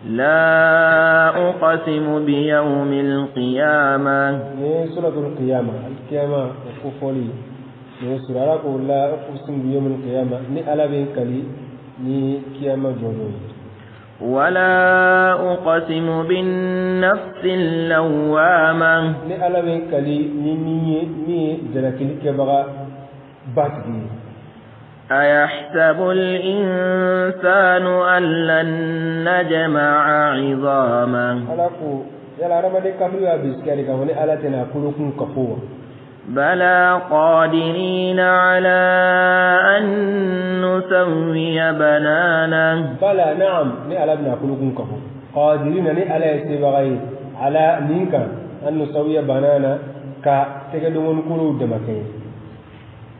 لا أقسم بيوم القيامة. Ni suratul qiyama, alkiyama o kofɔli ni sura. Ala ko: لا أقسم بيوم القيامة, ni Ala bɛ n kali ni kiyama jɔdon ye. ولا أقسم بالنفس اللوامة. Ni Ala bɛ n kali ni min ye, min ye jalakili kɛbaga batigi ye. أيحسب الإنسان أن لن نجمع عظامه؟ Ala ko: yala hadamaden kafiri y'a bisikiya de k'a fɔ ni Ala tɛna a kolokun kafo wa? بلى قادرين على أن نسوي بنانه. بلى, نعم, ni Ala bɛna kolokun kafo. قادرين, ni Ala ye sebaga ye, على, nin kan, أن نسوي بنانه, ka tɛgɛdongɔni kolow damakɛ ye.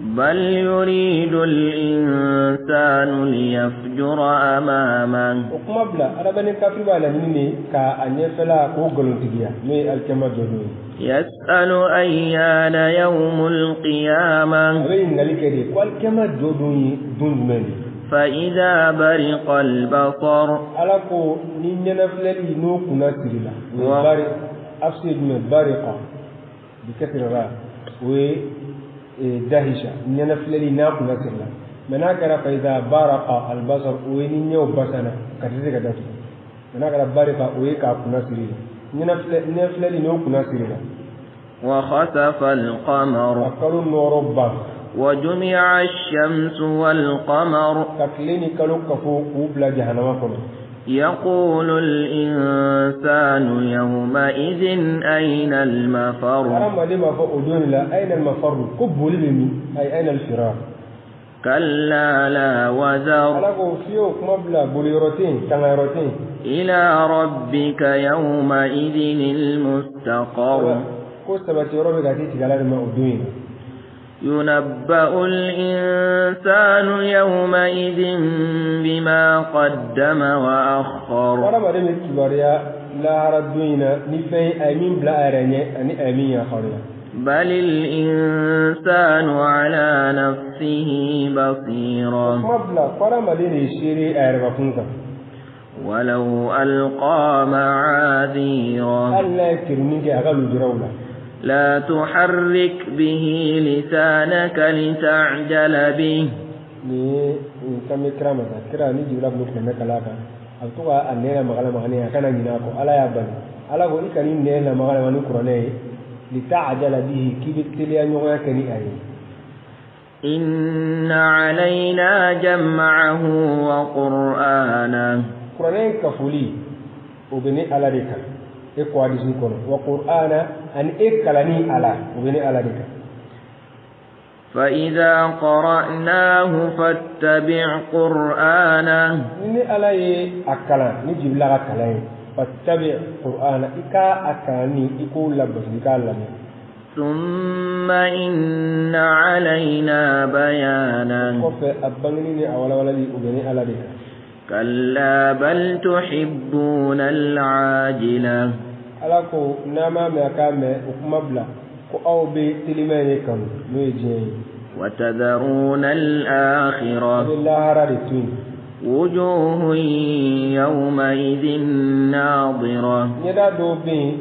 بل يريد الإنسان ليفجر أمامه. O kuma bila, hadamaden kafiri b'a laɲini de ka a ɲɛfɛla k'o nkalontigiya, n'o ye alikiyama jɔdon ye. يسأل أيان يوم A القيامة. bɛ ɲininkali kɛ de ko alikiyama jɔdon ye don jumɛn de? فإذا برق البصر. Ala ko ni ɲɛnafilɛli n'o kunna siri la, o ye bari afsi ye jumɛn? برق بكسر الراء, o ye دهش, ɲɛnafilɛli n'a kunna siri la. Mɛ n'a kɛra فإذا برق البصر, o ye ni ɲɛw basana ka tɛ se ka datugu. Mɛ n'a kɛra برق, o ye k'a kunna siri la, ɲɛnafilɛli n'o kunna siri la. وخسف القمر. Ka kalo nɔrɔ ban. وجمع الشمس والقمر. Ka tile ni kalo kafo k'u bila jahanama kɔnɔ. يقول الإنسان يومئذ أين المفر؟ Hadamaden b'a fɔ o don de la: أين المفر, ko boli bɛ min? Ay أين الفرار؟ كلا لا وزر. Ala ko fiyewu, kuma bila, boli yɔrɔ tɛ yen, tanga yɔrɔ tɛ yen. إلى ربك يومئذ المستقر. Ko sabati yɔrɔ bɛ ka t'i tigɛ Ala de ma o don in na. ينبأ الإنسان يومئذ بما قدم وأخر. Hadamaden bɛ kibaruya lahara don in na ni fɛn ye, a ye min bila a yɛrɛ ɲɛ ani a ye min yakariya. بل الإنسان على نفسه بصيرة. Kuma bila, ko hadamaden de ye seere a yɛrɛbakun kan. ولو ألقى معاذيره. Hali n'a ye kerunni kɛ a ka lujuraw la. لا تحرك به لسانك لتعجل به. Nin ye nin kan bɛ kira ma sa. Kira ni Jibila tun bɛ kuranɛ kalan a kan, a bɛ to ka a nɛn lamaga lamaga ni a kana ɲinɛ a kɔ. Ala y'a bali. Ala ko i ka ni nɛn lamaga lamaga ni kuranɛ ye, لتعجل به, k'i bɛ teliya ɲɔgɔnya kɛ ni a ye. إن علينا جمعه وقرآنه. Kuranɛ in kafoli, o bɛ ne Ala de kan e ko hadisi kɔnɔ, وقرآنه, ani e kalanni a la, o bɛ ne Ala de kan. فإذا قرأناه فاتبع قرآنه. Ni ne Ala ye a kalan ni Jibila ka kalan ye, فاتبع قرآنه, i k'a a kalan ni i k'o labato, i k'a lamɛn. ثم إن علينا بيانه. Kɔfɛ, a bangeni ni a walawalali, o bɛ ne Ala de kan. كلا بل تحبون العاجلة. Ala ko n'a m'a mɛn a k'a mɛn, o kuma bila, ko aw bɛ telima ye kanu, n'o ye diɲɛ ye. وتذرون Aw الآخرة. bɛ lahara de to yen. وجوه يومئذ ناضرة. Ɲɛda dɔw bɛ yen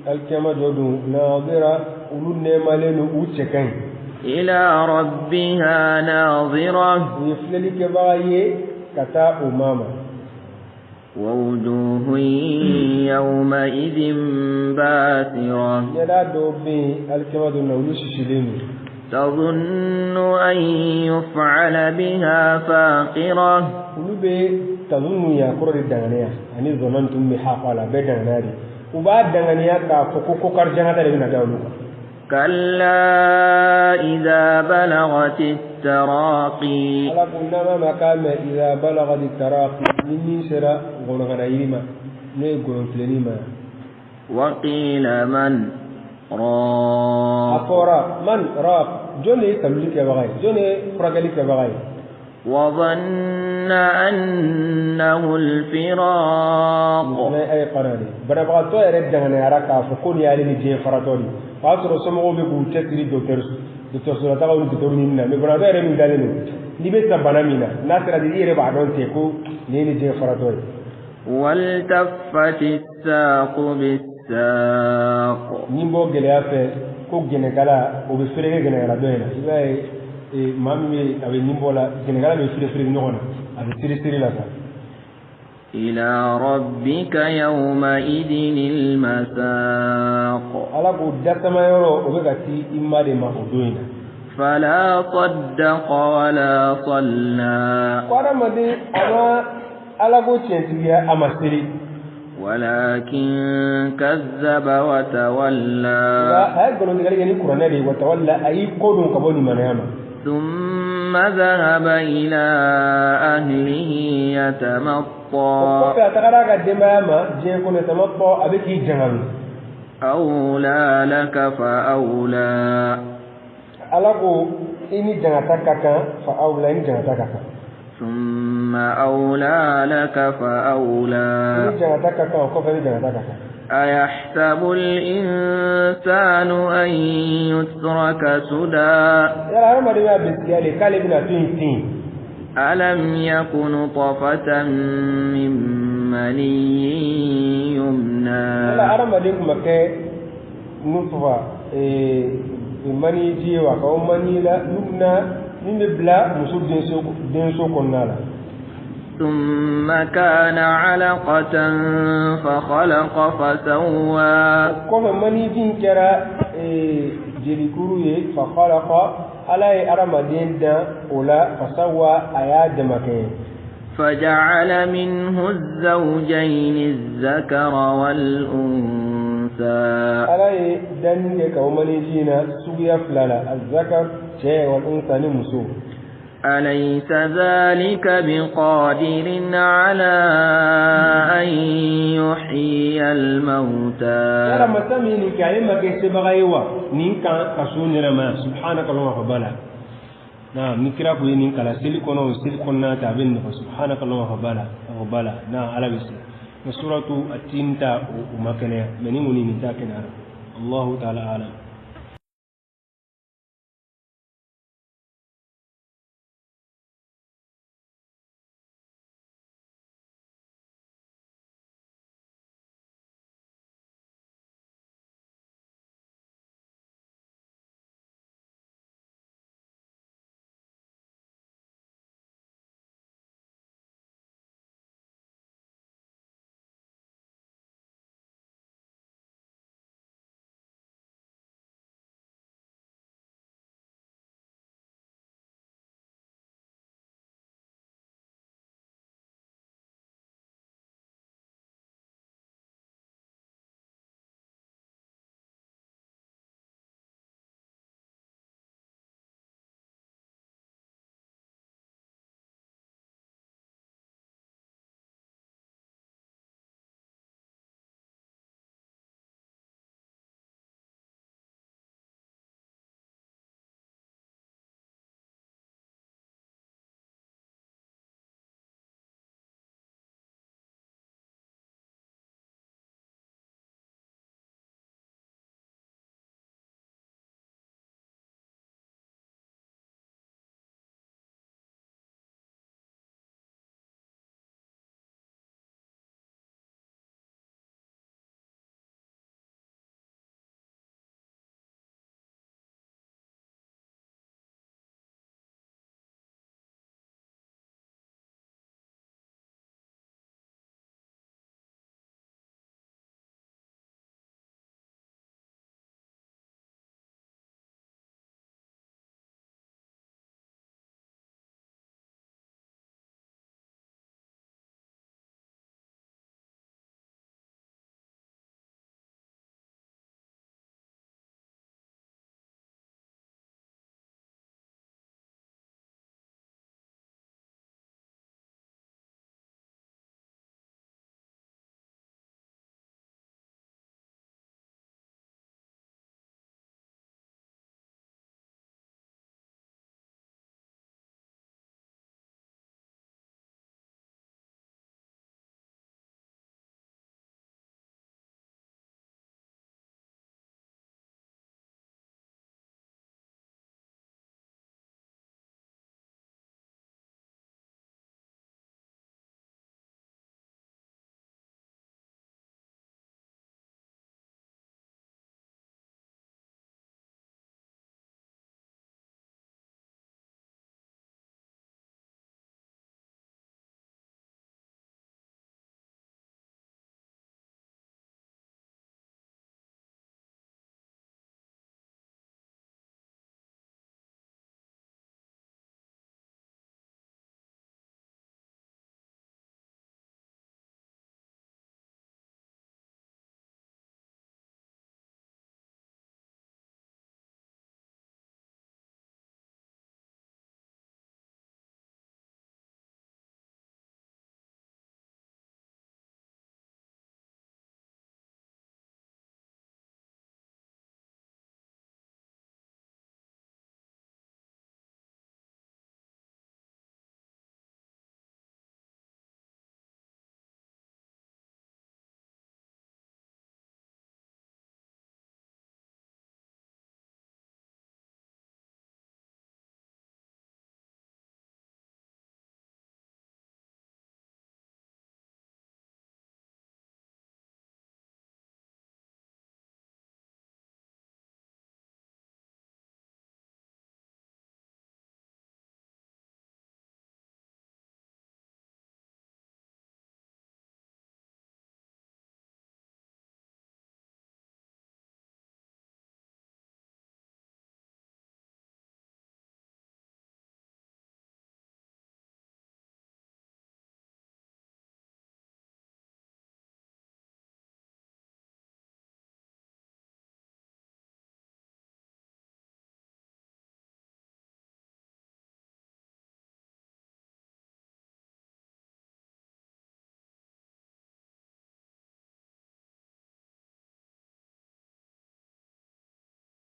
alikiyama jɔ don, ناضرة, olu nɛɛmalen don, u cɛ ka ɲi. إلى ربها ناظرة. U ye filɛlikɛbaga ye ka taa o ma ma. ووجوه يومئذ باسرة. Ɲɛda dɔw bɛ yen alikiyama don na, olu sisilen don. تظن أن يفعل بها فاقرة. Olu bɛ تظن ya kɔrɔ de danganiya ani ظننتم bɛ ha a la, bɛɛ danganiya de. U b'a danganiya k'a fɔ ko kari jangata de bɛna da olu kan. كلا إذا بلغت التراقي. Ala ko n'a ma k'a mɛn, إذا بلغت التراقي, ni min sera gɔnɔgana yiri ma, n'o ye gɔnɔfilenni ma. وقيل من A راق. fɔra من راق, jɔn de ye taluli kɛbaga ye? Jɔn de ye furakɛli kɛbaga ye? وظن أنه الفراق. Nin fana ye ayi qara de. Banabagatɔ yɛrɛ danganiyara k'a fɔ ko nin y'ale ni diɲɛ faratɔ de ye. O y'a sɔrɔ somɔgɔw bɛ k'u cɛsiri dɔgɔtɔrɔso la tagaw ni dɔgɔtɔrɔ ɲini na, mɛ banabagatɔ yɛrɛ min dalen don, n'i bɛ sa bana min na, n'a sera de, i yɛrɛ b'a dɔn ten ko nin ye ni diɲɛ faratɔ ye. والتفت الساق بالساق. Ni bɔ gɛlɛya fɛ ko gɛnɛkala o bɛ fereke gɛnɛkala dɔ in na, i b'a ye maa min bɛ a bɛ nin bɔ la, gɛnɛkala bɛ fere fere ɲɔgɔn na, a bɛ seri seri la sa. إلى ربك يومئذ المساق. Ala ko dasama yɔrɔ o bɛ ka ci i ma de ma o don in na. فلا صدق ولا صلى. Ko hadamaden a ma Ala ko tiɲɛtigiya, a ma seli. ولكن كذب وتولى. Nka a ye nkalontigɛli kɛ ni kuranɛ de ye, وتولى, a y'i kɔ don ka bɔ limaniya ma. ثم ذهب إلى أهله يتمطى. O kɔfɛ a tagara a ka denbaya ma diɲɛ kɔnɔ, يتمطى, a bɛ k'i jangami. أولى لك فأولى. Ala ko i ni jangata ka kan, فأولى, i ni jangata ka kan. ثم أولى لك فأولى. I ni jangata ka kan, o kɔfɛ i ni jangata ka kan. أيحسب الإنسان أن يترك سدى؟ Yala hadamaden b'a bisigiya de k'ale bɛna to yen ten? ألم يك نطفة من مني يمنى؟ Yala hadamaden tun ma kɛ نطفة mani ji ye wa, ka o mani la يمنى min bɛ bila muso denso kɔnɔna la? ثم كان علقة فخلق فسوى. O kɔfɛ mani ji in kɛra jelikuru ye, فخلق, Ala ye hadamaden dan o la, فسوى, a y'a damakɛɲɛ. فجعل منه الزوجين الذكر والأنثى. Ala ye danni kɛ ka o mani ji in na suguya fila la, الذكر cɛ, والأنثى ni muso. أليس ذلك بقادر على أن يحيي الموتى؟ Yala masa min nin kɛ, ale ma kɛ sebaga ye wa nin kan ka so ɲɛnamaya? سبحانك اللهم فبلى. Naam, ni kira ko ye nin kalan seli kɔnɔ, o seli kɔnɔna ta a bɛ nin fɔ, سبحانك اللهم فبلى فبلى. Naam, Ala bɛ se. Mɛ suratu at-tin ta o ma kɛnɛya, mɛ ni kɔni nin ta kɛnɛyara. الله تعالى أعلم.